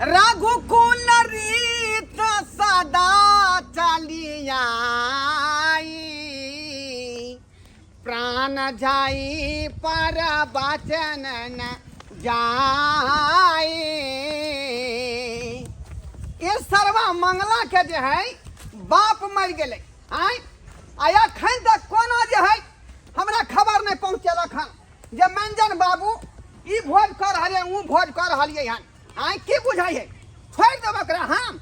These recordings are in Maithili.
रघुकुल रीत सदा चलिया प्राण जाई पर बचन न जाई। ये सरवा मंगला के जे है बाप मर गेलै आय आ एखन तक कोनो जे है हमरा खबर नहि पहुँचेलक हन जे मंजन बाबू ई भोज कर रहलियै ओ भोज कर रहलियै हन। आय की बुझाइ है छोड़ि देब ओकरा हम?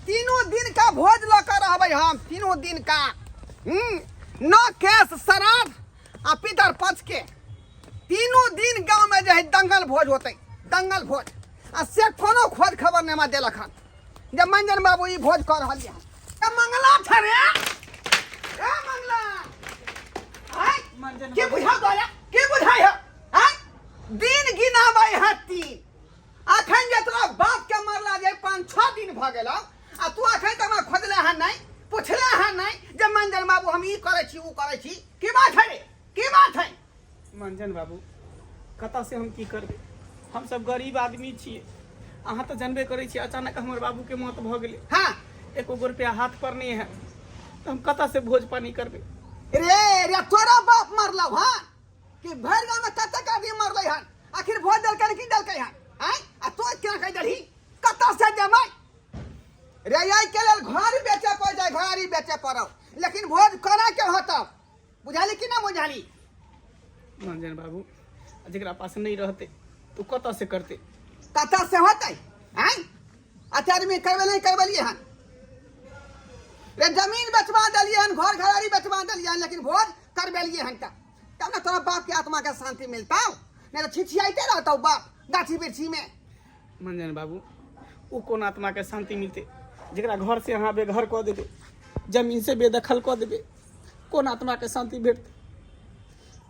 तीनों दिन का भोज लऽ कऽ रहबै हम तीनों दिन का। न केस श्राद्ध आ पितर पक्ष के तीनों दिन गांव में जे है दंगल भोज होते दंगल भोज आ से कोनो खोज खबर नहीं हमरा देलक हन जे मंजन बाबू ई भोज कर रहल हन। ए मंगला छै रे, ए मंगला आय मंजन की बाबू। बुझा तोरा की बुझाइ है आय दिन गिनाबै है तीन अखन जे तोरा बाप के मरला जे 5-6 दिन भऽ गेलौ आ तू अखन तक हमरा खोजले हन नहीं पुछले हन नहीं जे मंजन बाबू हम ई करै छी ऊ करै छी। की बात है रे, की बात है? मंजन बाबू कतऽ से हम की करबै, हम सब गरीब आदमी छियै, अहाँ तऽ जानबे करै छियै अचानक हमर बाबू के मौत भऽ गेलै। हाँ। एको गो रुपया हाथ पर नहीं है तऽ हम कतऽ से भोज पानी करबै? रे रे तोरा बाप मरलौ हन कि भरि गाँव में कतेक आदमी मरलै हन, आखिर भोज देलकै कि देलकै हन? आँय आ तों केना कहि देलही कतऽ से देबै रे? एहि के लेल घर बेचे पड़ जाए, घरारी बेचे पड़ौ, लेकिन भोज कोना के होतौ? बुझाली कि ना बुझाली? मंजन बाबू जकरा पास नहीं रहते तो कतऽ से करते? कतऽ से होतै? आँय अच्छा आदमी करबे नहीं करबलियै हन रे, जमीन बेचवा देलियै हन, घर घरारी बेचवा देलियै हन, लेकिन भोज करबेलियै हन तब ने तोरा बाप के आत्मा के शांति मिलतौ, नहीं तो छिछियाइते रहतौ बाप गाछी वृक्षी में। मंजन बाबू ओ कोन आत्मा के शांति मिलते जकरा घर से अहाँ बेघर कऽ देबै, जमीन से बेदखल कऽ देबै, कोन आत्मा के शांति भेटतै?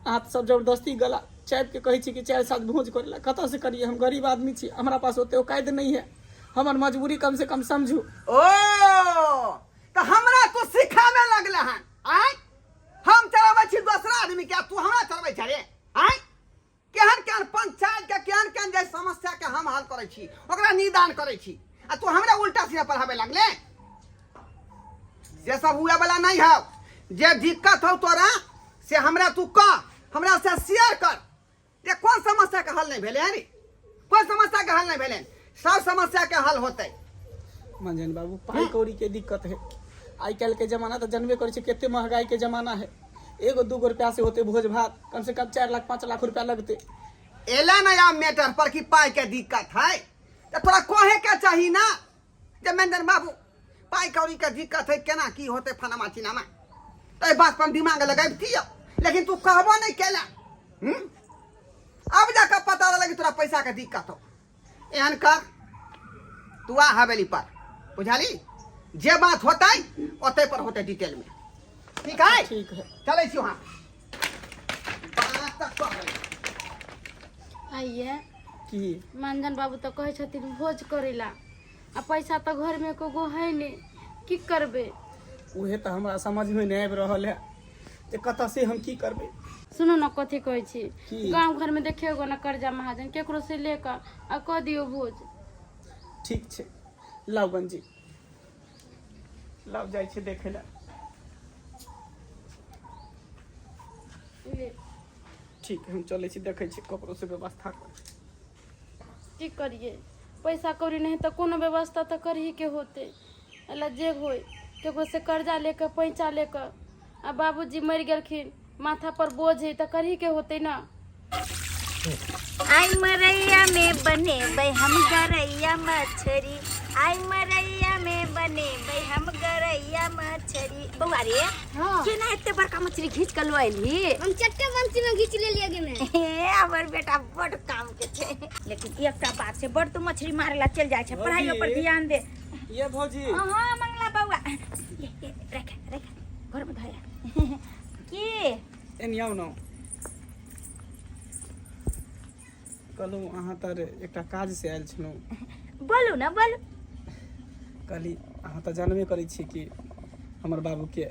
अहाँ तऽ सब जबरदस्ती गला चापि के कहै छी कि 4 साल भोज करै ला, कतऽ से करियै? हम गरीब आदमी छी, हमरा पास ओते औकात नहीं है, हमर मजबूरी कम से कम समझू। ओ तऽ हमरा तू सिखाबे लगले हन? आँय हम चलाबै छी दोसरा आदमी के, तू हमरा चलबै छ रे? आँय केहन केहन पंचायत के केहन केहन जे समस्या के हम हल करै छी, ओकरा निदान करै छी, आ तू हमरा उल्टा सीधा पढ़ाबे लगले? से सब हुए वाला नहीं हौ। जे दिक्कत हौ तोरा से हमरा तू कह, हमरा से शेयर कर जे कोन समस्या के हल नहीं भेलै रे, कोन समस्या के हल नहीं भेलै, सब समस्या के हल होतै। मंजन बाबू पाई कौड़ी के दिक्कत है, आइ काल्हि के जमाना तऽ जानबे करै छी कते महंगाई के जमाना है, एगो दूगो रुपया से होते भोज भात, कम से कम 4 लाख 5 लाख रुपया लगते। एला नया मैटर पर कि पाई के दिक्कत है तो तोरा कहे के चाही ना जे मंजन बाबू पाई कौड़ी के दिक्कत है, केना की होते फलामा चिनामा, तो एहि बात पर दिमाग लगैबतियो, लेकिन तू कहबो नहीं केला। अब जाकर पता लगे तोरा पैसा के दिक्कत हो। एहन कर तू आ हवेली पर, बुझाली जे बात होतै ओतै पर होतै डिटेल में, ठीक है? ठीक है, चलै छी वहाँ। बात तऽ कहबै। आइए की मंजन बाबू तऽ कहै छथिन भोज करै ला, आ पैसा तऽ घर में एको गो है नहीं, की करबै? उहे तऽ हमरा समझ में नहीं आबि रहल है जे कतऽ से हम की करबै। सुनू ने कथी कहै छी, की? गाँव घर में देखियौ ने कर्जा महाजन केकरो से ले कऽ आ कऽ दियौ भोज। ठीक छै, लाउ गंजी लाउ, जाइ छी देखै लए। ले। ठीक है, हम चलै छी, देखै छी ककरो से व्यवस्था कर। की करिए, पैसा कौड़ी नहीं तऽ कोनो व्यवस्था तऽ करही के होते, एला जे होय केकरो से कर्जा लेके पैंचा लेके, आ बाबूजी मरि गेलखिन माथा पर बोझ है तऽ करही के होते ना। आई मरैया में बनेबै हम गरैया मछरी, आई मरैया में बनेबै हम गरैया मछरी। बौआ रे, हाँ। केना एते बड़का मछली घीच के लऽ एलही? हम चट्टे बंसी में घीच लेलियै गे में। हे हमर बेटा बड़ काम के छै, लेकिन एकटा बात छै, बड़ तू मछली मारे ला चल जाइ छै, पढ़ाइयो पर भौजी। ध्यान दे। ये भौजी। हाँ मंगला बौआ, ये, ये, रख रख घर में धोया की एनी आउ न। कहलहुँ अहाँ तर एकटा काज से आयल छलहुँ। बोलू ना बोलू। कहली अहाँ तऽ जानबे करै छी कि हमर बाबूके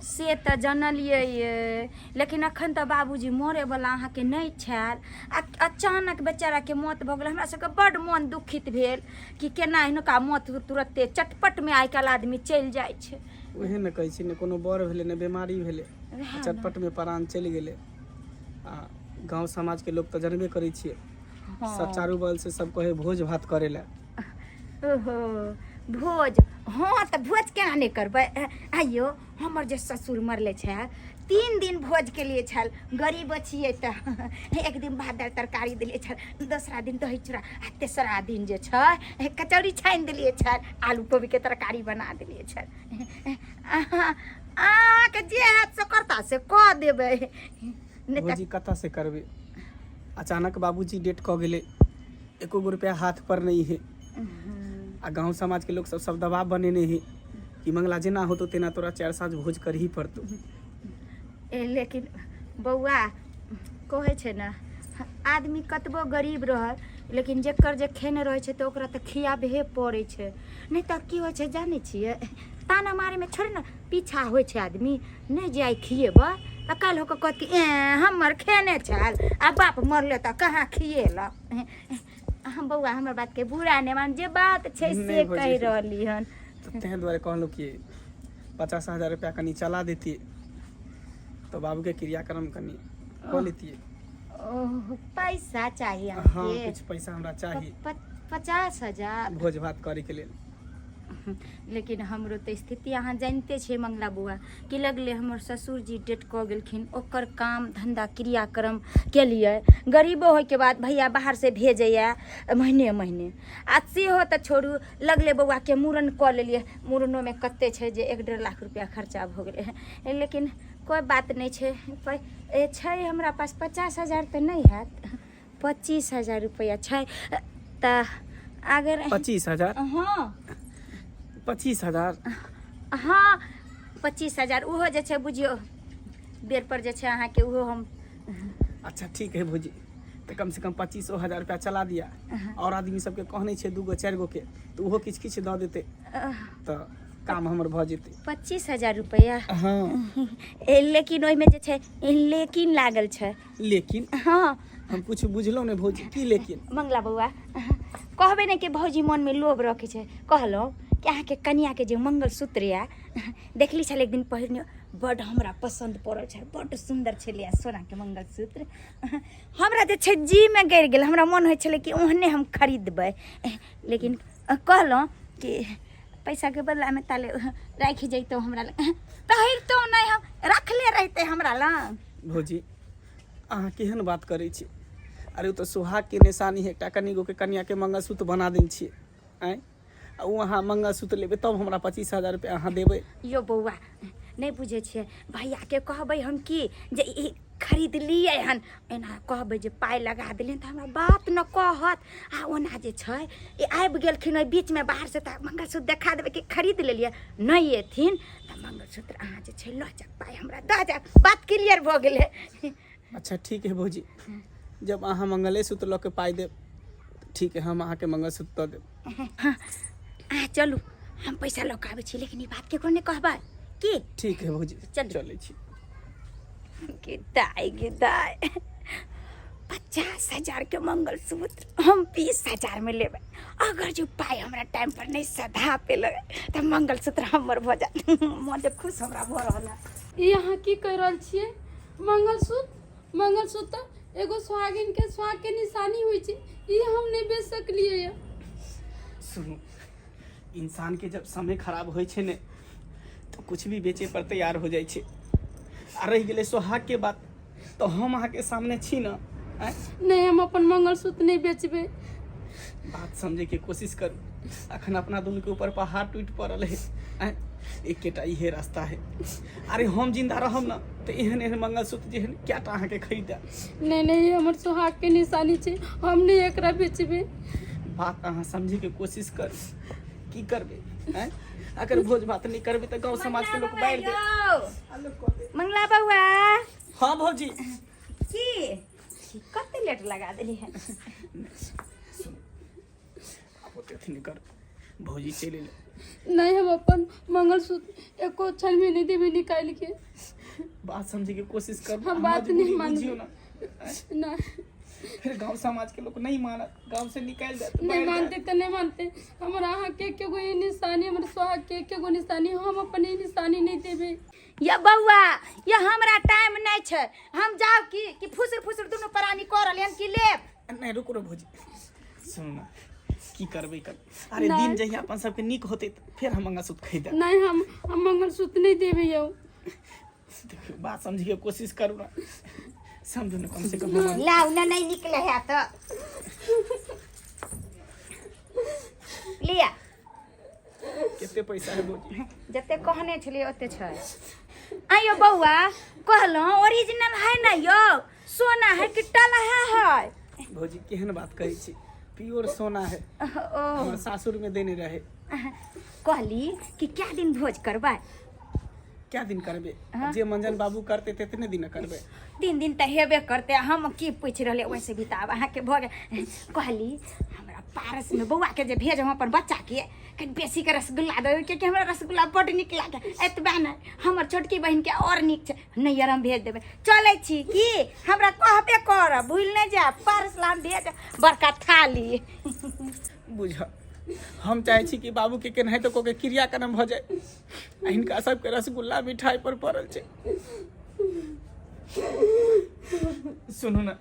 से तऽ जनलियै ये, लेकिन अखन तऽ बाबूजी मरैवला अहाँके नहि छल आ अचानक बेचाराके मौत भऽ गेलै। हमरा सबके बड्ड मोन दुखित भेल कि केना हिनका मौत तुरत्ते चटपटमे आइ काल्हि आदमी चलि जाइ छै। उएह ने कहै छी ने, कोनो बड़ भेलै ने बेमारी भेलै, वएह ने। चटपटमे प्राण चलि गेलै। आ गाँव समाजके लोक तऽ जनबे करै छियै, सब हँ चारू बगलसँ सब कहै भोज भात करै लए। ओहो भोज, हँ तऽ भोज केना नहि करबै? आइयो हमर जे ससुर मरले छै, 3 दिन भोज के लिए छल। गरीब छियै तऽ एक दिन भात दालि तरकारी देलियै छल, दोसरा दिन दही चूड़ा आ तेसरा दिन जे छै कचौड़ी छानि देलियै छल, आलू कोबीके तरकारी बना देलियै छल। अहाँके जे हैत से करता से कऽ देबै, नहि तऽ भौजी कतऽसँ करबै? अचानक बाबूजी डेट कऽ गेलै, एको गो रुपया हाथ पर नहीं है आ गांव समाज के लोग सब सब दबाव बनेने है कि मंगला जेना होतो तेना तोरा 4 साँझ भोज करही पड़तो। लेकिन बौआ कहै छै ने, आदमी कतबो गरीब रहल लेकिन जकर जे खेने रहै छै तऽ ओकरा तऽ खियाबहे पड़ै छै। नहि तऽ की होइ छै जानै छियै, ताना मारैमे छोड़े ने पीछा होइ छै आदमी। नहि जे आइ खिएबै तऽ काल्हि होके कहत कि ए हमर खेने छल आ बाप मरले तऽ कहाँ खिएलक। हम बौआ हमर बातके बुरा नहि मान, जे बात छै से नहि भौजी। कहि रहली हन। तऽ ताहि दुआरे कहलहुँ कि 50,000 रुपया कनि चला देतियै तऽ बाबूके क्रियाक्रम कनि कऽ लेतियै। ओह, पैसा चाही हँ, अहाँके? किछु पैसा हमरा चाही। 50,000 भोज भात करैके लेल। लेकिन हमरो तऽ स्थिति अहाँ जानिते छियै मंगला बौआ, कि लगले हमर ससुरजी डेट कऽ गेलखिन, ओकर काम धन्धा क्रियाक्रम केलियै। गरीबो होइके बाद भैया बाहरसँ भेजैए महीने महीने, आ सेहो तऽ छोड़ू, लगले बौआके मूड़न कऽ लेलियै। मूड़नोमे कते छै जे 1-1.5 लाख रुपैआ खर्चा भऽ गेलै। लेकिन कोइ बात नहि छै, छै हमरा पास 50,000 तऽ नहि हैत, 25,000 रुपैआ छै तऽ अगर 25,000? हँ। 25,000? हँ, 25,000। ओहो जे छै बुझियौ बेर पर जे छै अहाँके ओहो हम। अच्छा ठीक है भौजी, तऽ कम से कम 25,000 रुपया चला दिया। और आदमी सबके कहने छै 2 गो 4 गो के, तऽ ओहो किछु किछु दऽ देतै तऽ काम हमर भऽ जेतै। 25,000 रुपैआ? हँ। लेकिन ओहिमे जे छै लेकिन लागल छै। लेकिन? हँ। हम कुछ बुझलहुँ नहि भौजी, की लेकिन? मंगला बौआ, कहबै ने कि भौजी मनमे लोभ रखै छै। कहलहुँ कि अहाँके कनियाके जे मंगलसूत्र यऽ, देखली छल एक दिन पहिरने, बड्ड हमरा पसन्द पड़ल छल, बड्ड सुन्दर छलै सोनाके मंगलसूत्र। हमरा जे छै जीमे गड़ि गेल, हमरा मोन होइ छलै कि ओहने हम खरीदबै। लेकिन कहलहुँ कि पैसाके बदलामे ताले राखि जैतहुँ हमरा लग, पहिरतहुँ नहि, हम रखले रहितै हमरा लग। भौजी अहाँ केहन बात करै छी? अरे ओ तऽ सुहागके निशानी है, एकटा कनिगोके कनियाके मंगलसूत्र बना देने छियै। आँय, आ ओ अहाँ मंगलसूत्र लेबै तब हमरा 25,000 रुपया अहाँ देबै? यो बौआ, नहि बुझै छियै, भैयाके कहबै हम की जे ई खरीदलियै हन, एना कहबै जे पाइ लगा देलियै तऽ हमरा बात न कहत। आ ओना जे छै ई आबि गेलखिन ओहि बीचमे बाहरसँ तऽ मंगलसूत्र देखा देबै कि खरीद लेलियै। नहि एथिन तऽ मंगलसूत्र अहाँ जे छै लऽ जाउ, पाइ हमरा दऽ जाउ, बात क्लियर भऽ गेलै। अच्छा ठीक है भौजी, जब अहाँ मंगलेसूत्र लऽ के पाइ देब तऽ ठीक है, हम अहाँके मंगलसूत्र दऽ देब। अहाँ चलू, हम पैसा लऽ कऽ आबै छी, लेकिन ई बात केकरो नहि कहबै की। ठीक है भौजी। चलू। चलै छी। गे दाइ गे दाइ, 50,000 के मंगलसूत्र हम 20,000 में लेबै। अगर जो पाइ हमरा टाइम पर नहि सधा पेलै तऽ मंगलसूत्र हमर भऽ जायत। मन जे खुश हमरा भऽ रहल है। ई अहाँ की कहि रहल छियै? मंगलसूत्र? मंगलसूत्र तऽ एगो सुहागिन के सुहाग के निशानी होइ छै, ई हम नहि बेच सकलियै यऽ। सुनू, इंसान के जब समय खराब होइ छै ने तऽ कुछ भी बेचे पर तैयार हो जाइ छै। आ रहि गेलै सोहाग के बात, तऽ हम अहाँके सामने छी ने, आँय? नहि, हम अपन मंगलसूत्र नहि बेचबै। बात समझे के कोशिश करू। अखन अपना दुनू के ऊपर पहाड़ टूटि पड़ल है, आँय? एकेटा इहे रास्ता है। अरे हम जिंदा रहब ने तऽ एहन एहन मंगलसूत्र जेहन कएटा अहाँके खरीद देब। नहि नहि, ई हमर सुहाग के निशानी छै, हम नहि एकरा बेचबै। बात अहाँ समझे के कोशिश करू। की करबै, आँय? अगर भोज भात नहि करबै तऽ गाँव समाज के लोक बारि देत। मंगला बौआ। हाँ भौजी। की कते लेट लगा देली है? आब ओते अथी नहि करू। भौजी चलि एलै। नहीं, हम अपन मंगलसूत्र एको क्षण में नहीं देबे निकाल के। बात समझे के कोशिश करू। हम बात मजबूरी नहीं मानबै। बुझियौ ना। नहीं। फिर गांव समाज के लोग नहीं मानत, गांव से निकालि देत। नहीं बाहर मानते तो नहीं मानते। हमरा अहाँ के एके गो ई निशानी, हमर सोहाग के एके गो निशानी, हम अपन ई निशानी नहीं देबे। या बौआ, या हमरा टाइम नहीं छै, हम जाउ की कि फुसुर फुसुर दुनू प्राणी कऽ रहलियै हन की लेब। जायत। नहीं, रुको रे भौजी, सुनू ना, की करबै कर, अरे नहि। दिन जहिया अपन सबके नीक होतै तऽ फेर हम मंगलसूत्र खरीदब। नहीं, हम मंगलसूत्र नहीं देबे यौ। देखियौ, बात समझिके कोशिश करू ना, समझू ने कम से कम हमर। लाउ ने, नहीं निकले है तऽ लिया। कते पैसा है भौजी? जते कहने छलियै ओते छै। आइयो बौआ, कहलहुँ ओरिजिनल है ना यौ? सोना है कि टलहा है? भौजी, केहन बात कहै छी, प्योर सोना है। ओ। हमर सासुर में देने रहे। कहली कि क्या दिन भोज करबै? क्या दिन करबे? जे मंजन बाबू करते तेतने दिन करबे। 3 दिन तऽ हेबे करते। हम की पूछि रहले, वैसे भी तऽ आब अहाँके भऽ गेल। कहली हमरा पारस में बौआ के जे भेजब अपन बच्चा के, कनि बेसी के रसगुल्ला देबै, कियाकि हमरा रसगुल्ला बड्ड नीक लागे। एतबे नहि, हमर छोटकी बहिनके आओर नीक छै। नैहर हम भेज देबै। चलै छी की? हमरा कहबे करब, भूलि नहि जायब। पारस ला हम भेजब बड़का थाली। बुझ, हम चाहे छी कि बाबू के केनाहितो कऽ के क्रियाक्रम भऽ जाय, आ हिनका सबके रसगुल्ला मिठाई पर पड़ल छै। सुनू ना।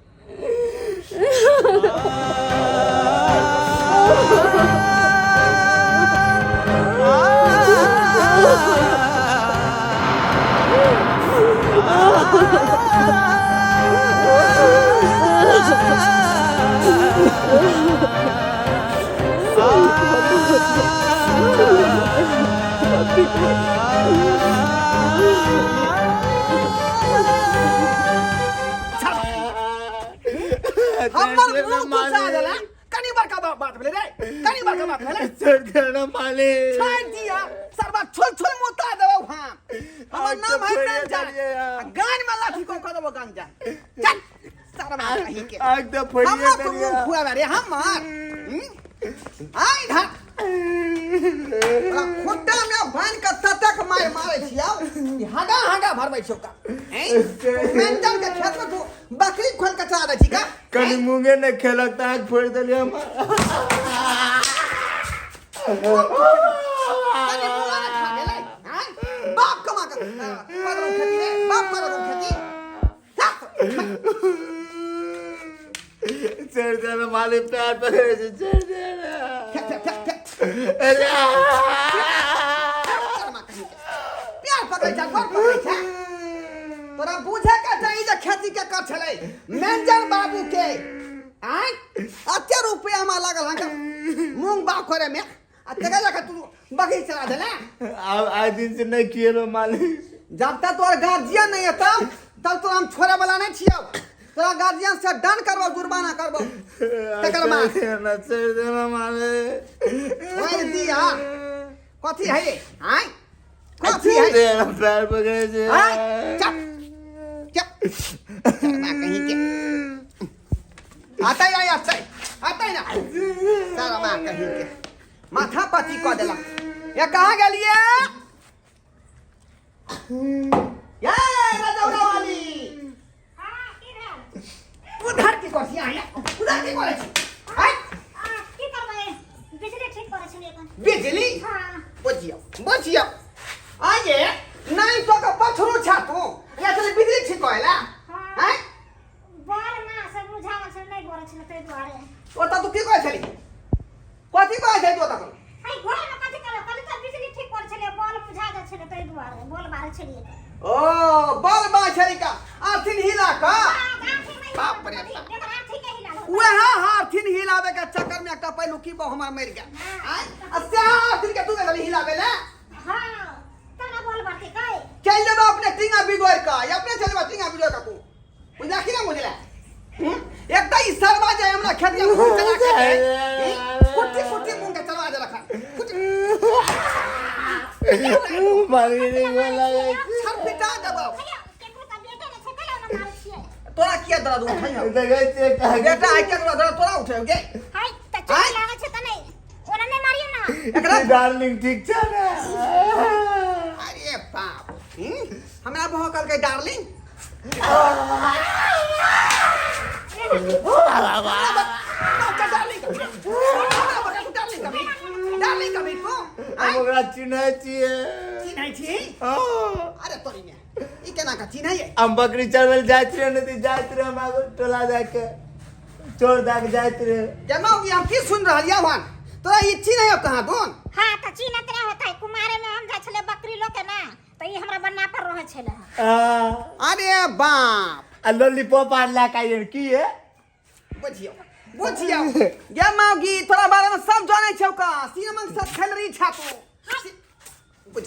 हमर मुंह गुस्सा गेला। कनी बड़का बात भेलै रे, कनी बड़का बात भेलै। छोड़ देना मालिक। छोड़ दिया सरबा, छोल छोल मुता देबौ हम। हमर नाम है गंजा, गान में लाठी को कह देबो गंजा। चल सरबा कहीं के। आग तो फोड़िए हमर तो देलियै। मुंह खुआबे रे हमर। आइ इधर, खुट्टा में बांध के ततक मार मारे छियौ कि हगा हगा भरबै छियौ का। हैं, मेंटल के खेत में तू बकरी खोल के चला दै छी का? कनी मूंगे नहीं खेलक तऽ आग फोड़ि देलियै हम। कनी मुँह ने खा गेलै। हैं, बाप कमा के करू खेती रे, बाप करू खेती। छोड़ देना मालिक, पैर पकड़े छै, छोड़ देना। फेक फेक फेक फेक। अरे शर्मा कहीं के। प्यार पकड़ै छै, गोर पकड़ै छै। तोरा बुझे के चाही जे खेती के कर छलै मेंजन बाबू के। आँय, अते रुपया हमरा लागल हन मूंग बाग करे में, आ तेकर जाके तू बकरी चला देले। आब आइ दिन से नहीं खिएलो मालिक। जब तक तोहर गार्जियन नहीं एतौ तब तोरा हम छोड़े वाला नहीं छियौ। तोरा गार्जियन से डन करबौ, जुर्माना करबौ तकर बाद। छोड़ देना, छोड़ देना मालिक। छोड़ दिया कथी है रे? आँय, कथी छोड़ है? देना, पैर पकड़े छै। आँय, चुप चुप शर्मा कहीं के। आता ही आता आता ही ना शर्मा कहीं के, माथा पति कऽ देलक। ये कहाँ गेलिए ये रजौरा वाली? उधर की करছি आया, उधर की करै छी? आय। की करबै, बिजली ठीक करै छलियै एखन। बिजली? हाँ। बुझियौ बुझियौ, आये नहीं तो के पथरू छा तू, या चल बिजली ठीक होइला? हाँ। आय। बड़ ना सब बुझावल छल, नहि बड़े छल ताहि दुआरे। ओतऽ तू की कहै छली? कथी कहै छली तू ओतऽ? है घर में कथी करबै, कहली तऽ बिजली ठीक करै छलियै, बॉल बुझा जाइ छलै ताहि दुआरे बॉल बारै छलियै। ओ बल बा छली का आथिन हिला का? बाप रे बाप। वह हाथिन हिलावे के चक्कर में एकटा पहिलुकी बहु हमर मरि गेल। आय, आ से हाथिन के तू गेली हिलावे ले? चल जेबा अपने टींगा बिगोड़ का, या अपने चल जेबा टींगा बिगोड़ का तू। बुझला कि ना बुझला? एकटा ई सरवा जे हमरा खेत में मूंग चला के दे। कुट्टी कुट्टी मूंग के चलवा देलक हन। कुट्टी मालिक नहीं बोला। छरपिटा देबौ तोरा। किया दर्द उठै हौ? देखै छियै कहाँ। बेटा, आइ केकरो दर्द तोरा उठै हौ गे? एकरा डार्लिंग ठीक छै ने अरे बाप हमरा भऽ कहलकै डार्लिंग डार्लिंग कभी तू हम ओकरा चिन्है छियै चिन्है छी हँ। अरे तोरी ने ई केना का चिन्है हम बकरी चरबै लए जाइत रहे नहि तऽ जाइत रहे हमरा टोला जाके चोर दए के जाइत रहे जमा कि हम की सुन रहलियै हन तोरा ई चिन्है कहाँ दोन हाँ तऽ चिन्हत नहि होतै कुमारे में हम जाइ छलै बकरी लऽ के ना तऽ ई हमरा बन्ना पर रहै छलै आ अरे बाप आ लॉलीपॉप आर लए के आइए की है बुझियौ बुझियौ गे मौगी तोरा बारे में सब जानै छौ का सिनेमा के साथ खेल रही छा तू बुझ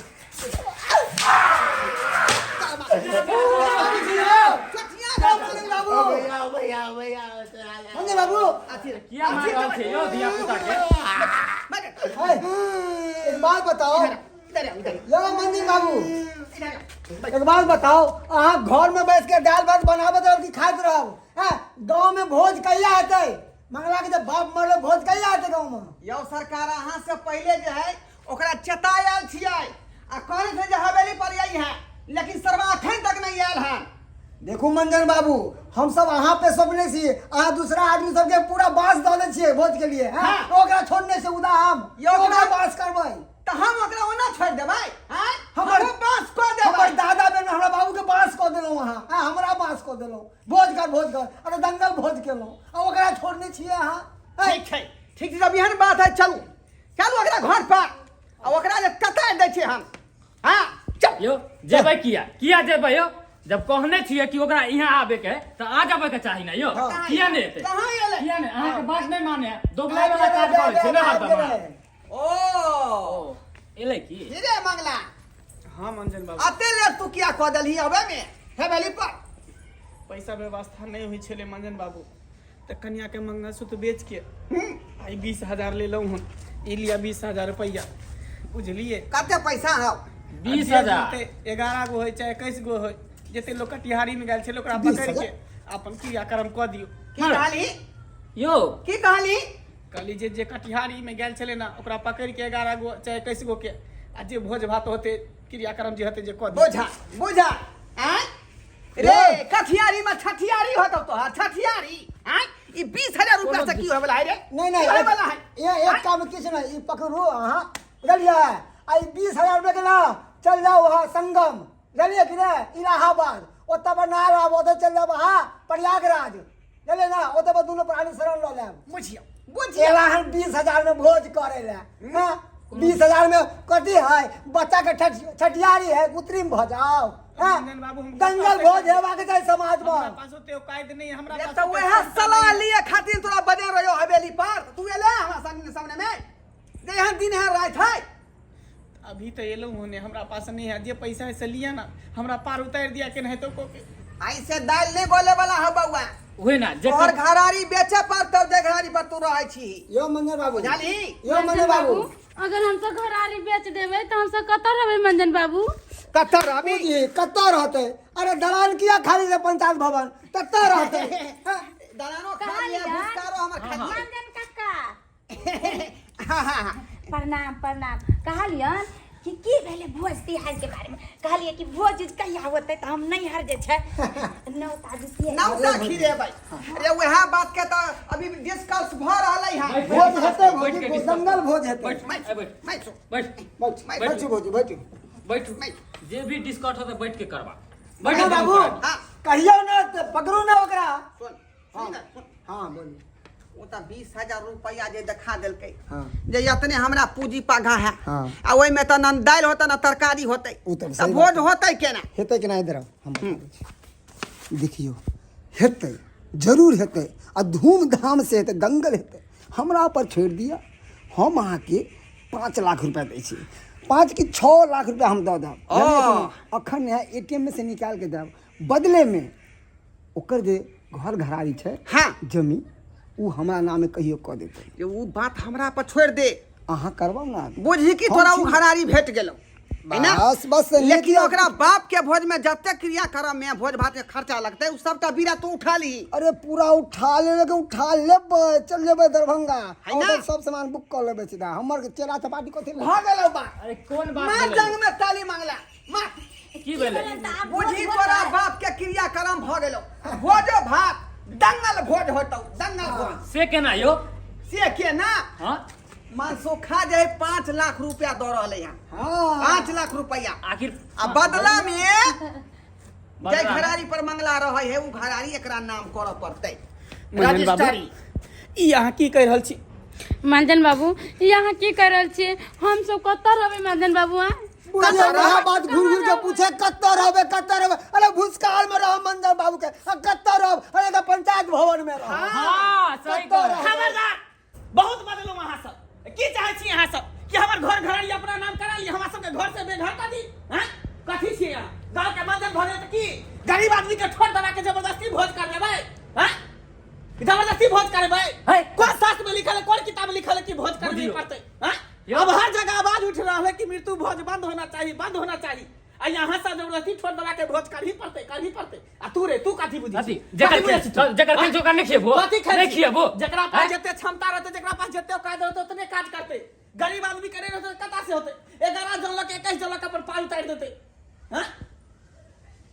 भैया भैया भैया मंगे बाबू किया मार रहल छै यौ धिया पुता के है, एक बात बताओ यो मंदिर बाबू एक बात बताओ अहाँ घर में बैठ के दाल भात बनाबत रहब कि खाइत रहब हैं गाँव में भोज कहिया हेतै मंगला के जब बाप मरल भोज कहिया हेतै गाँव में यौ सरकार अहाँ से पहिले जे है ओकरा चेता आयल छियै आ कहने छै जे हवेली पर आई है लेकिन सरवा अखन तक नहीं आयल है देखू मंजन बाबू हम सब अहाँ पे सपने छी अहाँ दूसरा आदमी सबके पूरा बांस दऽ दै छियै भोज के लिए हैं हाँ। ओकरा छोड़ने से उदा हम यौ, ओकरा ओकरा- बांस करबै तऽ हम ओकरा ओना छोड़ि देबै आँय हमर- हमरो बाँस कऽ हमर देबै दादा बेर हमरा बाबू के बांस कऽ देलहुँ अहाँ हैं हमरा बांस कऽ देलहुँ भोज कर भोज कर अरे दंगल भोज केलहुँ आ ओकरा छोड़ने छियै अहाँ हैं? ठीक छै ठीक छै जब एहन बात है चलू चलू ओकरा घर पर आ ओकरा जे कतारि दै छियै हम हाँ चल यौ जेबै किया किया जेबै यौ जब कहने छियै कि ओकरा यहाँ आबे के है तऽ आ जाबे के चाही ना यौ कहाँ किया नहि एतै कहाँ एलै किया नहि अहाँके बात नहि माने है दोगलाई वाला काज करै छै ने हरदम अहाँ। ओ ओ एलै की की रे मंगला हाँ मंजन बाबू अते लेट तू किया कऽ देलही अबै में हवेली पर पैसा व्यवस्था नहि होइ छलै मंजन बाबू तऽ कनियाके मंगलसूत्र बेच के आइ 20,000 लेलहुँ हन ई लिअ 20,000 रुपैआ बुझलियै कते पैसा हौ 20,000 11 गो होइ चाहे 21 गो होइ जते लोक कटिहारीमे गेल छलै ओकरा पकड़ि के अपन क्रियाक्रम कऽ दियौ की कहली यौ की कहली कहली जे जे कटिहारीमे गेल छलै ने ओकरा पकड़ि के 11 गो चाहे 21 गो के आ जे भोज भात होतै क्रियाक्रम जे हेतै जे कऽ दियौ बुझा बुझा आँय रे कठियारी में छठियारी होतौ तोहर छठियारी आँय ई 20,000 रुपया से की होय वाला है रे नहीं नहीं की होय वाला है ये एक काम किछु नहीं ई पकड़ू अहाँ बुझलियै आ ई 20,000 रुपया के ना चल जाओ वहाँ संगम बुझलियै कि नहीं इलाहाबाद ओतऽ पर ना रहब ओतऽ चल जाओ अहाँ प्रयागराज बुझलियै ना ओतऽ पर दुनू प्राणी शरण लऽ लेब बुझियौ बुझियौ एला हन 20,000 में भोज करे ला हाँ 20,000 में कथी है बच्चा के छठियारी है गुत्रिम भऽ जाओ हाँ? नंदन बाबू, हम दंगल भोज हेबाक चाही समाज हमरा में पास ओते औकात नहीं है, हमरा रे पास तऽ ओते वएह क्षमता सलाह नहीं है। लिए खातिर तोरा बजे रहियो हवेली पर तू एले हमरा सामने सामने में जे एहन दिन है रात है अभी तो एलहुँ होने हमरा पास नहीं है जे पैसा है से लिया ना हमरा पार उतारि दिया के नहीं तो को के ऐसे दालि नहि गले वाला है बौआ उहे ना तोहर जेकर घरारी बेचे पड़तौ जे घरारी पर तू रहै छी यो मंजन बाबू बुझलही यो मंजन बाबू अगर हमसब घरारी बेच देबै तऽ हमसब कतऽ रहबै मंजन बाबू कतऽ रहबी बुझी कतऽ रहतै अरे दलान किया खाली छै पंचायत भवन कतऽ रहतै हाँ? दलानो खा लिया भुसकारो हमर खा लिया मंजन काका हाँ हाँ हाँ प्रणाम प्रणाम कहलियन कि की भेलै भोज तिहार के बारे में कहलियै कि भोज उज कहिया होतै तऽ हम नैहर जे छै नौता दितियै नौता खिरेबै अरे वएह बात के तऽ अभी डिस्कस भऽ रहलै है भोज हेतै बैठ भौजी के discuss दंगल भोज हेतै बैठ ए, बैठ बैठो बैठ बैठ बैठ। बैठू भौजी बैठू बैठ बैठ। जे भी डिस्कस होतै बैठ के करबा बैठ के बाबू हाँ। कहियौ ने तऽ पकड़ू ने ओकरा सुन सुन ने, सुन हाँ बोलू ओ तऽ 20,000 रुपैआ जे देखा देलकै हाँ। जे एतने हमरा पूंजी पाघा है हाँ। आ ओहिमे तऽ न दालि होतै न तरकारी होतै ओ तऽ तऽ सही भोज बात। होतै केना हेतै कि नहि इधर आउ, हम बताबै छी। देखियौ हेतै जरूर हेतै आ धूमधामसँ हेतै दंगल हेतै हमरा पर छोड़ि दिअ हम अहाँके 5 लाख रुपया दै छी 5 कि 6 लाख रुपया हम दऽ देब बुझलियै कि नहि? अखन ए टी एम मे से निकालि कऽ देब बदलेमे ओकर जे घर घरारी छै हाँ। जमीन ओ हमरा नामे कहियो कऽ देतै जे ओ बात हमरा पर छोड़ि दे अहाँ करबाउ ने बुझही कि हम तोरा छी। ओ घरारी भेट गेलौ है ना? बस बस लेकिन ओकरा बाप के भोज में जते क्रियाक्रम में भोज भात के खर्चा लगतै उ सबटा बीड़ा तू उठा ली। अरे पूरा उठा लेबै के उठा लेबै, चल जेबै दरभंगा, है ना? ओतऽ सब सामान बुक कऽ लेबै सीधा। हमर चेला चपाटी कथी लए? भऽ गेलौ बात। अरे कोन बात माँ भेलै? जंग में ताली मांगला माँ। की भेलै? बुझी तोरा बाप के क्रियाक्रम भऽ गेलौ, भोजो भात दंगल भोज होतौ, दंगल भोज। से केना यौ? से केना? हाँ मनसुखा जे 5 लाख रुपया दऽ रहलै हन। हाँ। 5 लाख रुपया आखिर आ बदला में बदला जाहि में? घरारी पर मंगला रहै है उ घरारी एकरा नाम करऽ पड़तै। मंजन बाबू रजिस्ट्री। ई अहाँ की कहि रहल छी? मंजन बाबू ई अहाँ की कहि रहल छियै? हमसब कतऽ रहबै मंजन बाबू? अहाँ बुझलियै, वएह बात घूर घूर के पूछे कतऽ रहबै कतऽ रहबै। अरे भूसकाल में रहब मंजन बाबू के, आ कतऽ रहब? अरे तऽ पंचायत भवन में रहब। हाँ, सही कतऽ कहै। रहबै? खबरदार, बहुत बदलहुँ अहाँ सब। की चाहै छी अहाँ सब कि हमर घर घरारी अपना नाम करा ली, हमरा सबके घर से बेघर कर दी? हैं? कथी छियै अहाँ? गाँव के मंजन भऽ गेल तऽ की गरीब आदमी के ठोर दबा के जबरदस्ती भोज कर लेबै? हैं? जबरदस्ती भोज करेबै? है। कोन शास्त्र में लिखल है, कोन किताब में लिखल है कि भोज करबे बुझियौ। पड़तै? हैं? यौ। अब हर जगह आवाज उठ रहल है कि मृत्यु भोज बंद होना चाहिए, बंद होना चाहिए। आ यहाँ से जबरदस्ती ठोर दबा के भोज करही पड़तै, करही पड़तै। आ तू रे, तू कथी बुझै कथी? छी? जेकर कथी बुझै छी तू? जेकर खाइ छै ओकरा नहि खियेबो? कथी खाइ नहि छी? खियेबो? जकरा पास हैं? जते क्षमता रहतै, जकरा पास जते औकात रहतै उतने काज करतै। गरीब आदमी करे रहतै कता से होतै? 11 जन लग 21 जन लग अपन पाल उतारि देतै। हैं?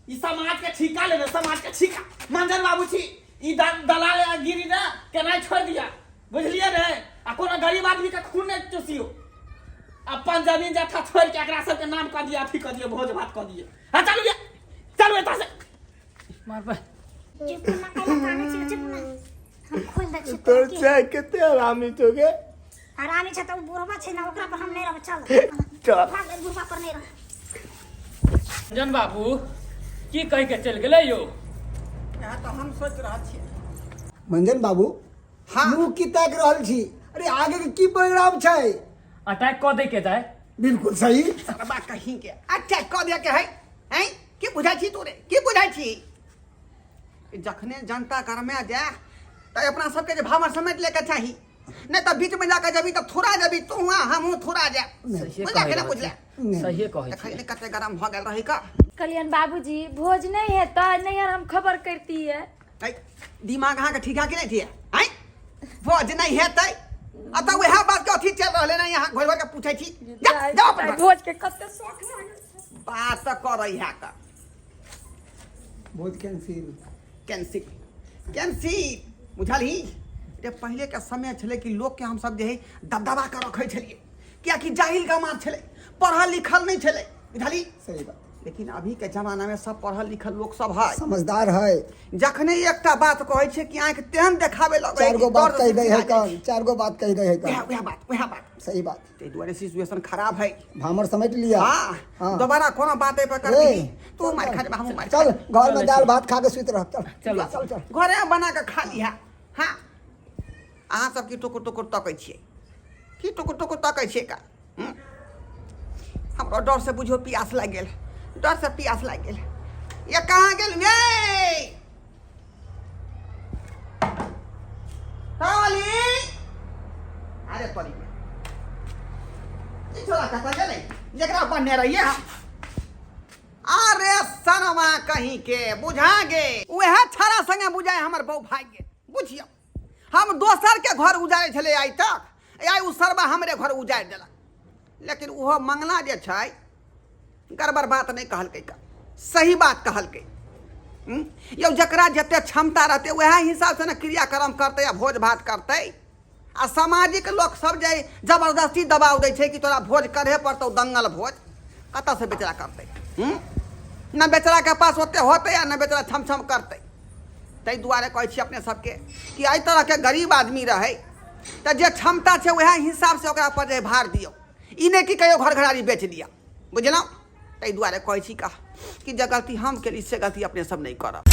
ई समाज के ठीका लेने, समाज के ठीका मंजन बाबू छी। ई दलाल आ गिरी ने केनाइ छोड़ि दिया, बुझलियै ने? आ कोनो गरीब आदमी के खून नहि चूसियो। अपन जमीन जथा छोड़ि के एकरा सबके नाम कऽ दिअ, अथी कऽ दिअ, भोज भात कऽ दिअ। हाँ चलू ये, चलू एतऽ से। मार पर चुप ना, काहे कानै छी? चुप ना, हम खोल दै छी। तोर चाय कते हरामी छौ गे। हरामी छै तऽ ओ बुढ़वा छै ने, ओकरा पर हम नहि रहब। चल चल भाग, एहि बुढ़वा पर नहि रह। जन बाबू की कहि के चलि गेलै यौ? इएह तऽ हम सोचि रहल छियै। मंजन बाबू। हाँ। मुँह की ताकि रहल छी? अरे आगे के की प्रोग्राम छै? अटैक कऽ दै के जाय। बिल्कुल सही। सरबा कहीं के अटैक कऽ दे के है। हैं? की बुझाइ छी तोरे? की बुझाइ छी? जखने जनता गरमे जाय तऽ अपना सबके जे भावर समेट लेके चाही, नहि तऽ बीच में जाके जबी तऽ थोड़ा जबी तू हुआ हमहूँ थोड़ा जाय। बुझला के ना बुझला? सहिए कहै देखै नहि कते गरम भऽ गेल रही का। कहलियनि बाबूजी भोज नहि हेतै, नहि यार हम खबर करतियै। ऐ, दिमाग अहाँके ठीक है कि नहि ठीक है? आँय, भोज नहि हेतै आ तऽ वएह बात के अथी चलि रहलै ने, यहाँ घोरि घोरि के पूछै छी। जा जाओ अपन घर। भोज के कते शौक लागल छै। बात तऽ करै है का। भोज कैंसिल। कैंसिल कैंसिल, बुझलही रे? पहिले के समय छलै कि लोकके हमसब जे है दबदबा के रखै छलियै, कियाकि जाहिल गमार छलै, पढ़ल लिखल नहि छलै, बुझलही? सही बात। लेकिन अभी के जमाना में सब पढ़ल लिखल लोग सब है, समझदार है। जखने एकटा बात कहै छै कि आँखि तेहन देखाबे लगै चारि गो बात कहि दै है कन, चारि गो बात कहि दै है वएह कन। वएह बात, वएह बात। सही बात। ताहि दुआरे सिचुएशन खराब है। भामर समेट लिया। हाँ, हाँ। दोबारा कोनो बात एहि पर करबी तू मार खा जेबा, हमहूँ मार। चल घर में दाल भात खा के सुति रह। चल चल चल चल, घरे में बना के खा लिहा। हाँ, अहाँ सब की टुकुर टुकुर तकै छियै? की टुकुर टुकुर तकै छियै का? हमरो डर से बुझियौ पियास लागि गेल, डर से पियास लागि गेल। ये कहाँ गेल ये ताली? अरे तोरी ई छोरा कतऽ गेलै जकरा बन्ने रहियै हम? अरे सनमा कहीं के बुझा गे, उएह छाड़ा संगे बुझाय हमर बहू भागि गेल। बुझियौ हम दोसर के घर उजाड़ै छलै आइ तक, आइ ओ सरबा हमरे घर उजाड़ि देलक। लेकिन ओहो मंगला जे छै गड़बड़ बात नहि कहलकै का, सही बात कहलकै। यौ जकरा जते क्षमता रहतै वएह हिसाबसँ ने क्रियाक्रम करतै आ भोज भात करतै। आ सामाजिक लोक सब जे जबरदस्ती दबाव दै छै कि तोरा भोज करहे पड़तौ, दंगल भोज, कतऽसँ बेचारा करतै? ने बेचाराके पास ओते होतै आ ने बेचारा छम छम करतै। ताहि दुआरे कहै छी अपने सबके कि एहि तरहके गरीब आदमी रहै तऽ जे क्षमता छै वएह हिसाबसँ ओकरा पर जे भार दियौ, ई नहि कि कहियो घर घरारी बेच लिअ, बुझलहुँ? ताहि दुआरे कहै छी कि जे गलती हम केली से गलती अपने सब नहि करब।